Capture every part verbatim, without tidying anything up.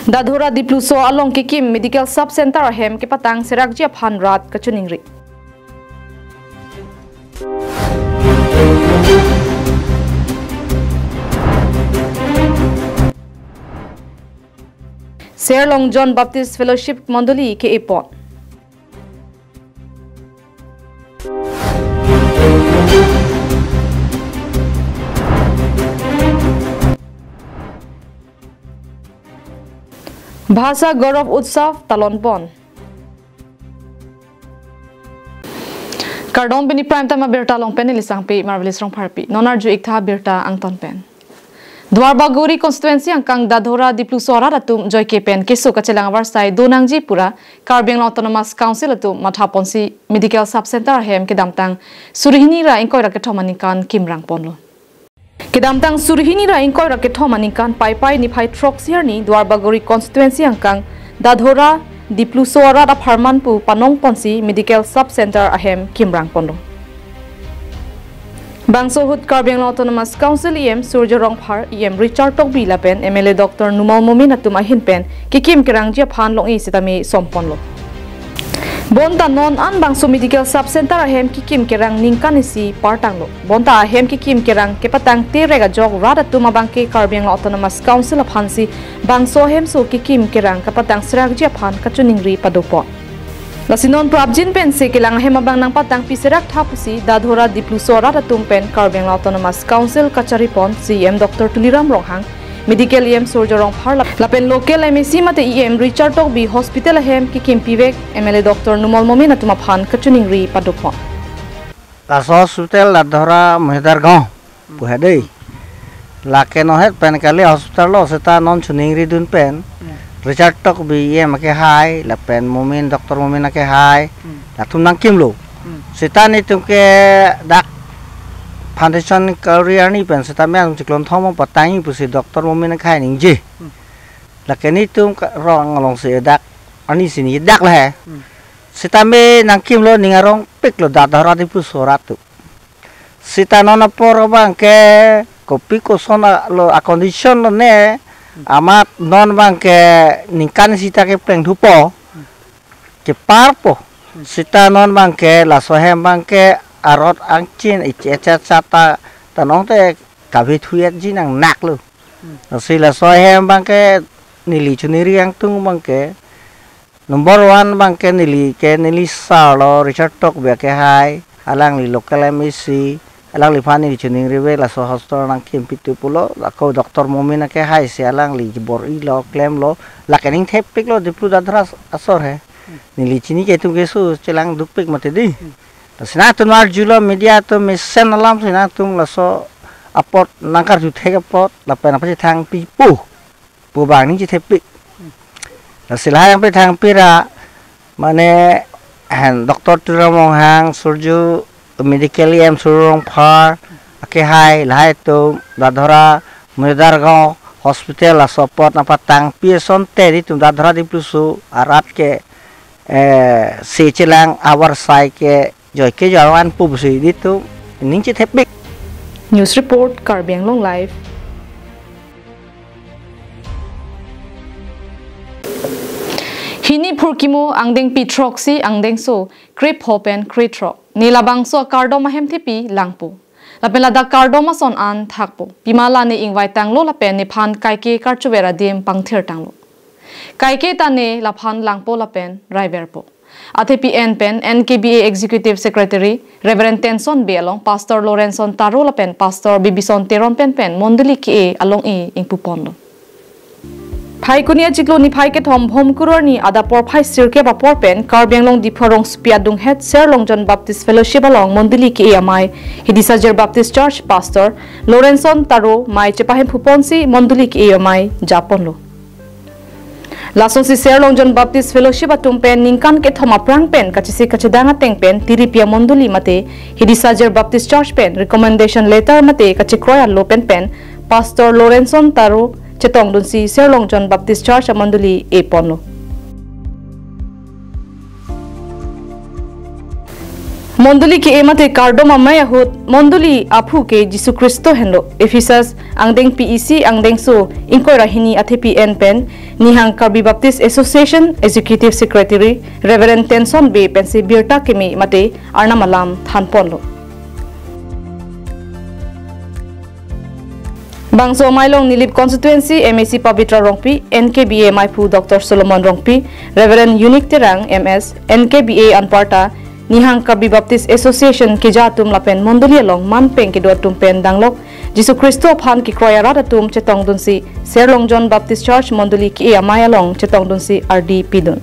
Dadhora Dipluso along kekim Medical Sub Center ahem kepatang serakji aphan rat kachiningri. Ser Long John Baptist Fellowship Mondoli ke-epon. Bhasa Gaurav Utsav talon pon. Kardom, pini Prime Time abirta along pen neli Sangpi Marvelous Rongpharpi. Non arju-ik tha abirta angton pen. Duarbagori constituency angkang Dadhora Dipluso arat atum joike pen keso kachelang avarsai do nangji pura Karbi Anglong Autonomous Council atum matha ponsi Medical Sub Center ahem kedamtang suri hini ra ingkoi ra kethom aningkan kimrang ponlo. Kedamtang suri hini ra ingkoi ra kethom aningkan Paipai niphai throksi arni Duarbagori constituency angkang Dadhora Dipluso arat apharman pu panong ponsi Medical Sub Center ahem kimrang ponlo. Bangso ahut Karbi Anglong Autonomous Council E M Surjya Rongphar, E M Richard Tokbi lapen M L A Doctor Numal Momin atum ahin pen kekim kerangji aphan long-e sitame som ponlo. Bonta non an bangso Medical Sub Center ahem kekim kerang ningkan isi par tanglo. Bonta ahem kekim kerang kepatang terek ajok rat atum abangke Karbi Anglong Autonomous Council aphansi bangso ahemso kekim kerang kepatang serakji aphan kachiningri padopon. Lasi non prapjin pensi kelang ahem abang nangpatangpi serak tha pusi Dadhora Dipluso arat atum pen Karbi Anglong Autonomous Council kachari pon C E M Doctor Tuliram Ronghang, Medical E M Surjya Rongphar lap-, lapen local M A C mate E M Richard Tokbi hospital ahem kekim pivek M L A Doctor Numal Momin atum aphan kachiningri padopon. Laso hospital Dadhora Mohidar Gaon pu he dei. Lake nohet pen kali hospital lo seta non chiningri dun pen. Hmm. Richard Tokbi E M akehai, lapen Momin, Doctor Momin akehai, Hmm. latum nangkimlo. Hmm. Seta netum ke dak foundation kuri arni pen seta me atum chiklon thom patangji pusi Doctor Momin akehai ningje. Hmm. Lake netum ke rong alongsi dak arnisi ni dak le he. Hmm. Seta me nangkimlo, ning arongpiklo Dadhora Dipluso arat atum. Seta non apor abangke kopi koson a-, lo a-condition lo ne, amat non abangke ningkan isi ta kepleng thupo, keparpo. Seta non abangke laso ahem abangke arot angchin iche cha cha ta, ta nong te kave thuyet ji nang naklo. Lasi laso ahem abangke neli chiningri angtung abangke, number one abangke neli ke neli sir lo Richard Tokbi akehai, alangli local M A C, alangliphan neli chiningri ave laso hospital nangkim pitu pulo, ako Doctor Momin akehai si alangli bor-ilo, klemlo, lake ning thepiklo Diplu Dadhora asor he. Neli chini ke atum keso chelang dukpik mati dei. Lasi nangtum arjulo media atum mesen alam si nangtum laso apot nangkarju thek apot, lapen apot chethang pipo pu abang ning chethepik. Lasi lahai nangpethang pira, mane, hen Doctor Tuliram Ronghang, Surjya, Medical E M Surjya Rongphar akehai, lahai atum Dadhora Mohidar Gaon hospital laso apot nangpatangpi asonte netum Dadhora Dipluso arat ke, eh, se chelang avarsai ke joike joivan pu pusi netum ning chethepik. News report, Karbi Anglong Live. Hini phurkimo angdengpi throksi angdengso krepho pen krethrok. Ne labangso akardom ahem thepi langpo. Lapen ladak kardom ason an thakpo. Pima la ne ingvai tanglo lapen nephan kaike karchuver adim pangthir tanglo. Kaike ta ne laphan langpo lapen raiverpo. Athepi en pen N K B A Executive Secretary Reverend Tenson Bey along Pastor Lorenson Taro lapen Pastor Bibison Teron pen pen mondoli ke-e along-e ingpuponlo. Phaikuni achiklo niphai kethom Bhomkuru arni adap porphai sirkep apor pen Karbi Anglong Diphu arongsopi adunghet Ser Long John Baptist Fellowship along mondoli ke-e amei Hidisajir Baptist Church Pastor Lorenson Taro mei chepahemphuponsi mondoli ke-e amei japonlo. Lasonsi Ser Long John Baptist Fellowship atum pen ningkan kethom aphrang pen kachisi kachedang ateng pen tiripi amondoli mate Hidisajir Baptist Church pen recommendation letter mate kachekroi alo pen pen Pastor Lorenson Taro chetongdunsi Ser Long John Baptist Church amondoli eponlo. Mondoli ke-e mate kardom amei ahut mondoli aphu ke Jisu Khristo henlo. Ephesus angdengpi isi angdengso ingkoi ra hini athepi en pen Nihang Karbi Baptist Association Executive Secretary Reverend Tenson Bey pensi birta keme mate arnam alam thanponlo. Bangso amei along Nilip Constituency M A C Pabitra Rongpi, N K B A meiphu Doctor Solomon Rongpi, Reverend Unique Terang M S, N K B A anparta Nihang Karbi Baptist Association keja atum lapen mondoli along manpeng kedo atum pen danglok Jisu Khristo aphan kekroi arat atum chetongdunsi Serlongjon Baptist Church mondoli ke-e amei along chetongdunsi ardi pidun.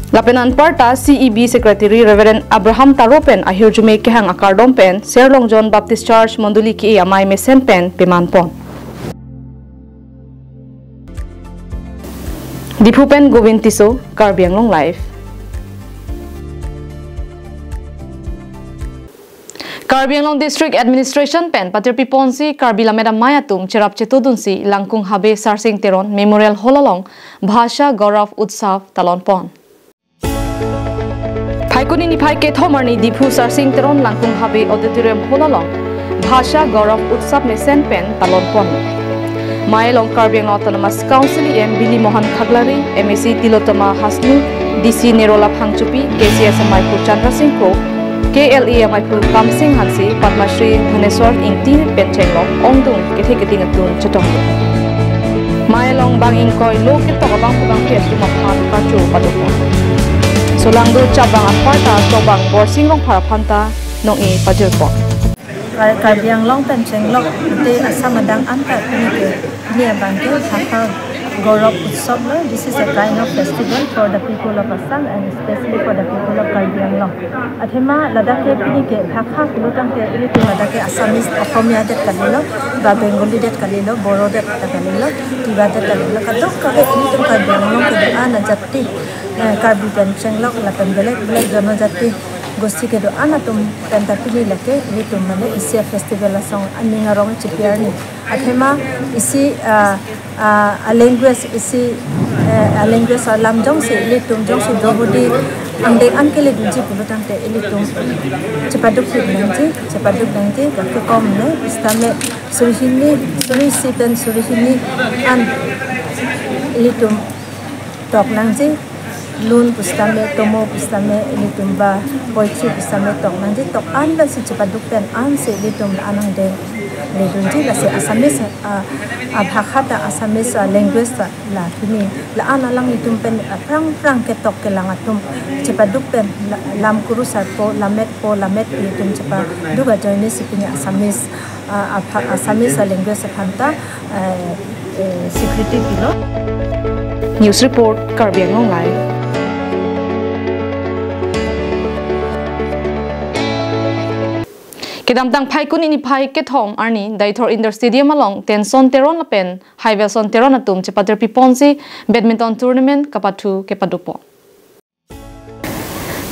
Lapen anparta C E B Secretary Reverend Abraham Taro pen ahirjume kehang akardom pen Serlongjon Baptist Church mondoli ke-e amei mesen pen pemanpon. Diphu pen Govind Tisso, Karbi Anglong Live. Karbi Anglong District Administration pen patirpiponsi Karbi Lammet Amei atum cherap chetodunsi Langkung Habe Sarsing Teron Memorial Hall along Bhasha Gaurav Utsav talonpon. Phaikuni niphai kethom arni Diphu Sarsing Teron Langkung Habe Auditorium Hall along Bhasha Gaurav Utsav mesen pen talonpon. Amei along Karbi Anglong Autonomous Council E M Bili Mohan Khaklari, M A C Tilottama Hasnu, D C Nirola Phangchopi, K C S ameiphu Chandra Sing Kro, K L A ameiphu Kamsing Hanse, Padma Shri Dhaneswar Ingti pen chenglok ongdung kethe keding atum chetong. Amei along bang ingkoi lo ketok abang pubang pi atum aphan kacho padopon. Solangdo chabang anparta chobang Borsing Rongphar aphanta nong-e pajirpon. Kar-, Karbi Anglong pen chenglok te Assam adang anta pini ke, pini abang ke Bhasha Gaurav Utsav lo. This is a kind of festival for the people of Assam and especially for the people of Karbi Anglong. Athema ladak ke pini ke Bhasha pulo tangte ilitum ladak ke Assamese, Asamiya det kalilo, ba Bengali det kalilo, Boro det kalilo, Tiwa det kalilo, kadokave ilitum Karbi Anglong kedo-an ajati, eh, Karbi pen chenglok lapen belek belek jonojati gosti kedo-an atum penta pini lake ilitum mane isi a-festival asong aning arong chipi arni. Athema isi, ah, ah, a-language isi, eh, a-language alam jongsi ilitum jongsi Draupadi angdeng an keledunji pulo tangte ilitum chepaduk hit nangji, chepaduk nangji, gake kom ne, sitame suri hini, suri isi pen suri hini an ilitum tok nangji, lun pusitame, tomo pusitame, ilitum ba poetry pusitame tok nangji, tok an lasi chepaduk pen ansi ilitum la-an angdeng ledunji, lasi Assamese, ah, ah, bhasha ta Assamese, ah, language ta la pini la-an alanglitum pen, ah, phrang phrang ketok kelang atum chepaduk pen la-, lam kurusarpo, lammetpo, lammetpi atum chepaduk ajoine si pini Assamese, ah, apha-, Assamese, ah, language aphanta, eh, eh, secretary pilo. News report, Karbi Anglong Live. Kedamtang Phaikuni niphai kethom arni Deithor Indoor Stadium along Tenson Teron lapen Haivelson Teron atum chepatirpiponsi badminton tournament kapathu kepadopon.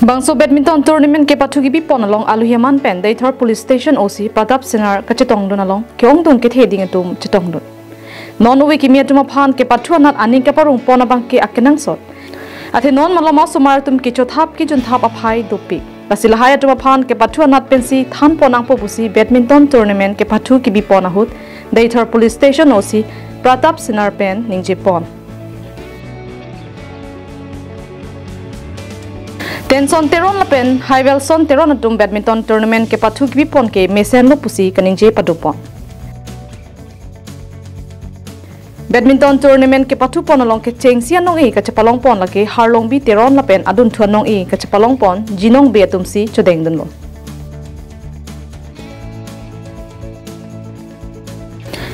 Bangso badminton tournament kepathu kebipon along aluhi aman pen Deithor Police Station O C Pratap Senar kachetongdun along ke-ongdung kethe ding atum chetongdun. Non ove kimi atum aphan kepathu anat aning kaparongpon abang ke akenangsot. Athe non malom osomar atum kechothap kejunthap aphai dopik. Lasi lahai atum aphan kepathu anat pensi thanpon nangpo pusi badminton tournament kepathu kebipon ahut Deithor Police Station O C Pratap Senar pen ningjepon. Tenson Teron lapen Haivelson Teron atum badminton tournament kepathu kebipon ke mesenlo pusi kaningje padopon. Badminton tournament kepathupon along kechengsi anong-e kachepalongpon lake Harlongbi Teron lapen adunthu anong-e kachepalongpon Jinong Bey atumsi chodengdunlo.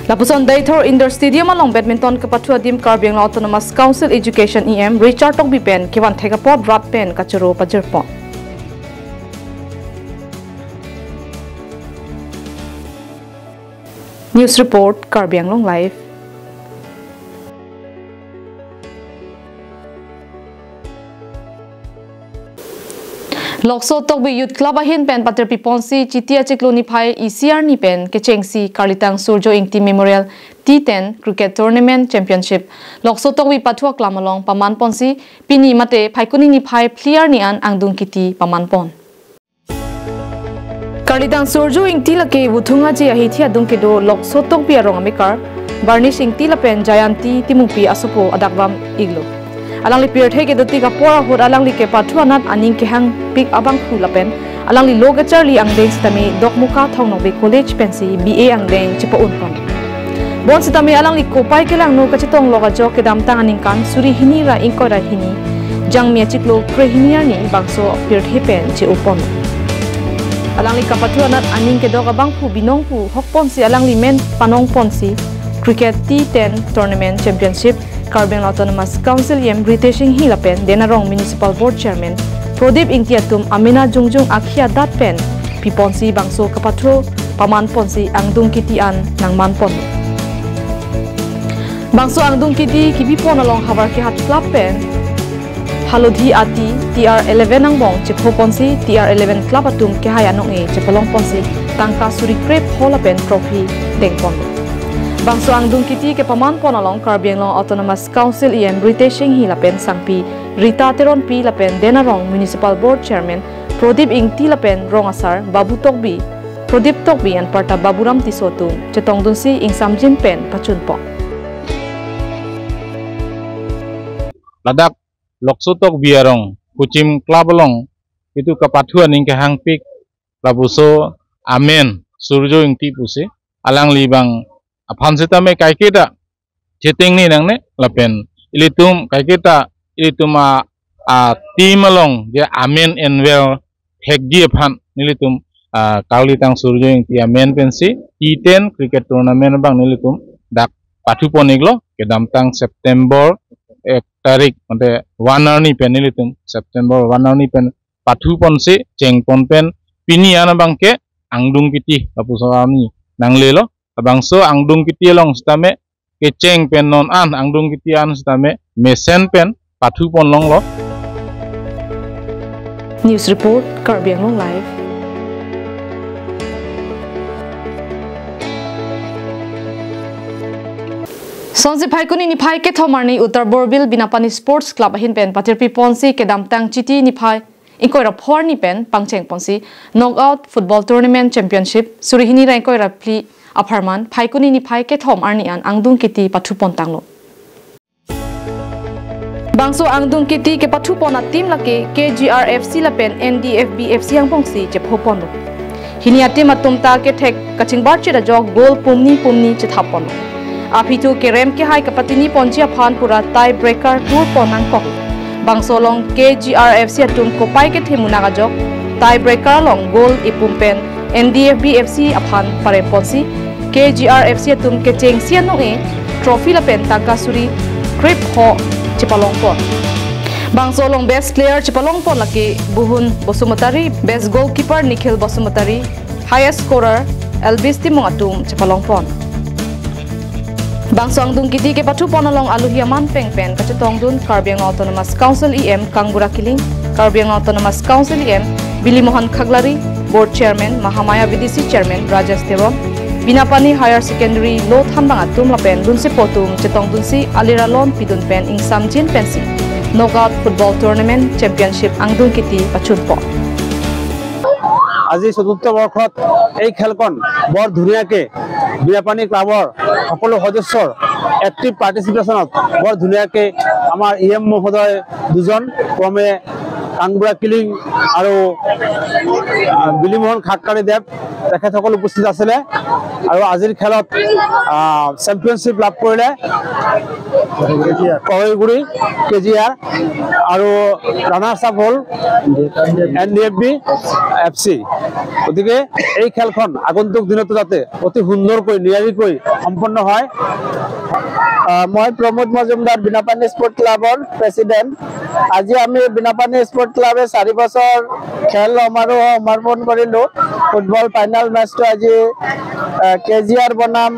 Lapuson Deithor Indoor Stadium along badminton kepathu adim Karbi Anglong Autonomous Council Education E M Richard Tokbi pen kevan thek apot rat pen kachoro pajirpon. News report, Karbi Anglong Live. Lokso Tokbi Youth Club ahin pen patirpi ponsi Chiti achiklo niphai isi arni pen kechengsi Karlitang Surjo Ingti Memorial T ten Cricket Tournament Championship Lokso Tokbi pathu aklam along paman ponsi pini mate Phaikuni niphai phli arni an angdung kiti paman pon. Karlitang Surjo Ingti lake Vuthung Aje ahithi adung kedo Lokso Tokbi arong amekar Barnish Ingti lapen Jayanti Timungpi asopo adakvam iklo. Alangli pirthe kedotik apor ahut alangli kepathu anat aning kehangpik abangphu lapen alangli lo kacharli angdeng sitame Dokmoka Thong Nokbe College pensi B A angdeng chepa-un pon. Bonsitame alangli kopai kelangno kachetong lok ajok kedamtang aningkan suri hini ra ingkoi ra hini Jangmi achiklo krehini arni bangso pirthe pen che-o pon. Alangli kapathu anat aning kedok abangphu binong pu hok ponsi alangli men panong ponsi Cricket T ten Tournament Championship Karbi Anglong Autonomous Council E M Ritesh Enghi lapen Denarong Municipal Board Chairman Prodip Ingti atum amena jongjong akhia dat pen pi ponsi bangso kapathu paman ponsi angdung kiti an nangman pon. Bangso angdung kiti kibi pon along Havar Kehat Club pen Halodhi Ati T R eleven angbong chepho ponsi T R eleven club atum kehai anong-e chepalong ponsi tangka suri krepho lapen trophy deng pon. Bangso angdung kiti kepaman pon along Karbi Anglong Autonomous Council E M Ritesh Enghi lapen sangpi Rita Teronpi lapen Denarong Municipal Board Chairman Prodip Ingti lapen rong asar Babu Tokbi, Prodip Tokbi anparta Baburam Tisso atum chetongdunsi ingsamjin pen pachun pon. Ladak Lokso Tokbi arong Kuchim Club along itum kapathu aning kehangpik lapuso amen Surjo Ingti pusi alangli bang aphan sitame kaiketa chetengne nangne lapen ilitum kaiketa ilitum a, a team along je amen envel hekdi aphan nelitum a, Karlitang Surjo Ingti amen pensi T ten cricket tournament abang nelitum dak pathu pon iklo kedamtang September ek tarik mate one arni pen nelitum September one arni pen pathu ponsi cheng pon pen pini an abangke angdung kiti lapuson arni nanglelo. Labangso angdung kiti along sitame kecheng pen non an angdung kiti an sitame mesen pen pathu pon longlo. News report, Karbi Anglong Live. Sonsi Phaikuni niphai kethom arni Uttar Borbil Binapani Sports Club ahin pen patirpi ponsi kedamtang Chiti niphai ingkoi ra pho arni pen pangcheng ponsi Knockout Football Tournament Championship suri hini ra ingkoi ra phli apharman Phaikuni niphai kethom arni an angdung kiti pathu pon tanglo. Bangso angdung kiti kepathu pon a team lake K G R F C lapen N D F B F C angbongsi chepho ponlo. Hini a team atum ta kethek kachingbar chit ajok goal pumni pumni chethap ponlo. Aphi thu kerem kehai kapatini ponji aphan pura tie breaker tur pon nangkok. Bangso along K G R F C atum kopai kethe munak ajok tie breaker along goal ipum pen N D F B F C aphan parem ponsi K G R F C atum kechengsi anong-e trophy lapen tangka suri krepho chepalong pon. Bangso along best player chepalong pon lake Buhun Basumatary, best goalkeeper Nikhil Basumatary, highest scorer Elvis Timung atum chepalong pon. Bangso angdung kiti kepathu pon along aluhi aman peng pen kachetongdun Karbi Anglong Autonomous Council E M Kangbura Killing, Karbi Anglong Autonomous Council E M Bilimohan Khaklari, Board Chairman Mahamaya V D C Chairman Rajesh Teron, Binapani Higher Secondary lo thanbang atum lapen lunsepo atum chetongdunsi alira lon pidun pen ingsamjin pensi Knockout Football Tournament Championship angdung kiti pachun pon. আজি চতুৰ্থ বৰ্ষত এই খেলখন বৰ ধুনীয়াকে বিনাপানী ক্লাবৰ সকলো সদস্যৰ এক্টিভ পাৰ্টিচিপেশ্যনত বৰ ধুনীয়াকে আমাৰ ই এম মহোদয় দুজন, ক্ৰমে কাংবুৰা কিলিং আৰু, আহ, বিলিমোহন খাটকাৰী দেৱ, তেখেতসকল উপস্থিত আছিলে আৰু আজিৰ খেলত, আহ, চেম্পিয়নশ্বিপ লাভ কৰিলে কহৈগুৰি কে জি আৰ আৰু ৰাণাৰ্ছ আপ হ'ল N D F B F C. গতিকে এই খেলখন আগন্তুক দিনতো যাতে অতি সুন্দৰকৈ নিয়াৰিকৈ সম্পন্ন হয়। আহ, মই প্ৰমোদ মজুমদাৰ, বিনাপানী স্পৰ্ট ক্লাবৰ প্ৰেচিডেণ্ট। আজি আমি বিনাপানী স্পৰ্ট ক্লাবে চাৰি বছৰ খেল সমাৰোহ সমাপন কৰিলোঁ। ফুটবল ফাইনেল মেচটো আজি, আহ, কে জি আৰ বনাম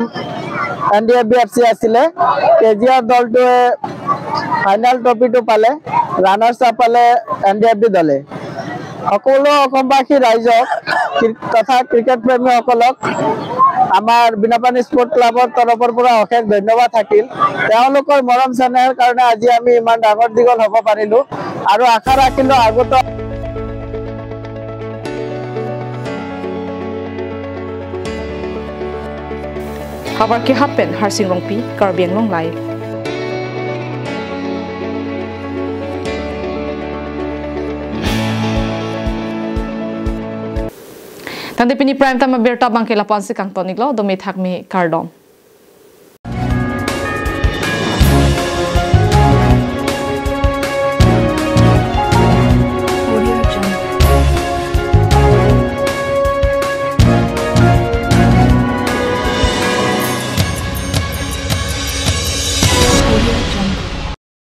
N D F B F C আছিলে। কে জি আৰ দলটোৱে ফাইনেল ট্ৰফিটো পালে, ৰাণাৰ্ছ আপ পালে এন ডি এফ বি দলে। সকলো অসমবাসী ৰাইজক ক্ৰি- তথা ক্ৰিকেট প্ৰেমীসকলক আমাৰ বিনাপানী স্পৰ্ট ক্লাবৰ তৰফৰ পৰা অশেষ ধন্যবাদ থাকিল। তেওঁলোকৰ মৰম চেনেহৰ কাৰণে আজি আমি ইমান ডাঙৰ দীঘল হ'ব পাৰিলো আৰু আশা ৰাখিলো আগতো Havar Kehat pen Harsing Rongpi, Karbi Anglong Live. Tangte pini Prime Time abirta abangke lapu-ansi kangton-iklo, dome thakme, kardom.